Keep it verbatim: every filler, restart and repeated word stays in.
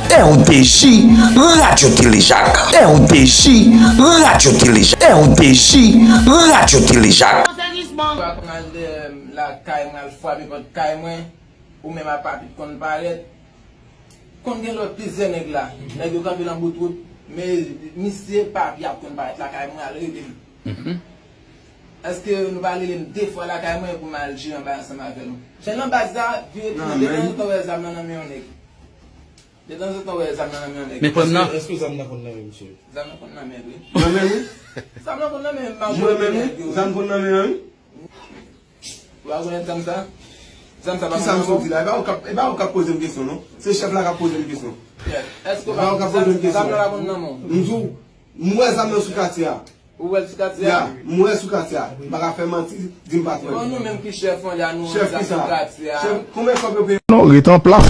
R T J, Radyo Telejak. R T J, Radyo Telejak. R T J, Radyo Telejak. Ou pa konn al dèyè lakay mwen, al frape pòt kay mwen, ou menm a Papi t konn parèt. Konn gen lòt plizyè nèg la. Nèg yo kanpe nan bout wout, men misye Papi ap konn parèt lakay mwen, al rele m. Èske nou pa rele m de fwa lakay mwen pou m al jere anba ansanm avè nou? Jan nan baz la, vire tounen, detanzantan wè zam nan nan men yon nèg. Detanzantan wè zam nan nan men yon nèg. Men frè m nan. Èske, èske zam nan konn nan men misye? Zam nan konn nan men, wi. Nan men, wi. Zam nan konn nan men, m pa Mwen menm, wi. Zam konn nan men an, wi. Ou pa konnen zam sa? Zam sa pa konn nan men w? Kisa m sot di la? E pa ou k ap, e pa ou k ap poze m kesyon, non. Se chèf la k ap poze m kesyon. Èske ou pa, zam nan pa konn nan men w? M di w, m wè zam nan sou katye a. Ou wè l sou katye a? Ya, m wè l sou katye a. M pa ka fè manti, di m pa t wè l. Bon, nou menm ki chèf an la, nou wè zam sou katye a. Chèf kisa? Chèf, konbyen kòb yo peye? Non, ret an plas.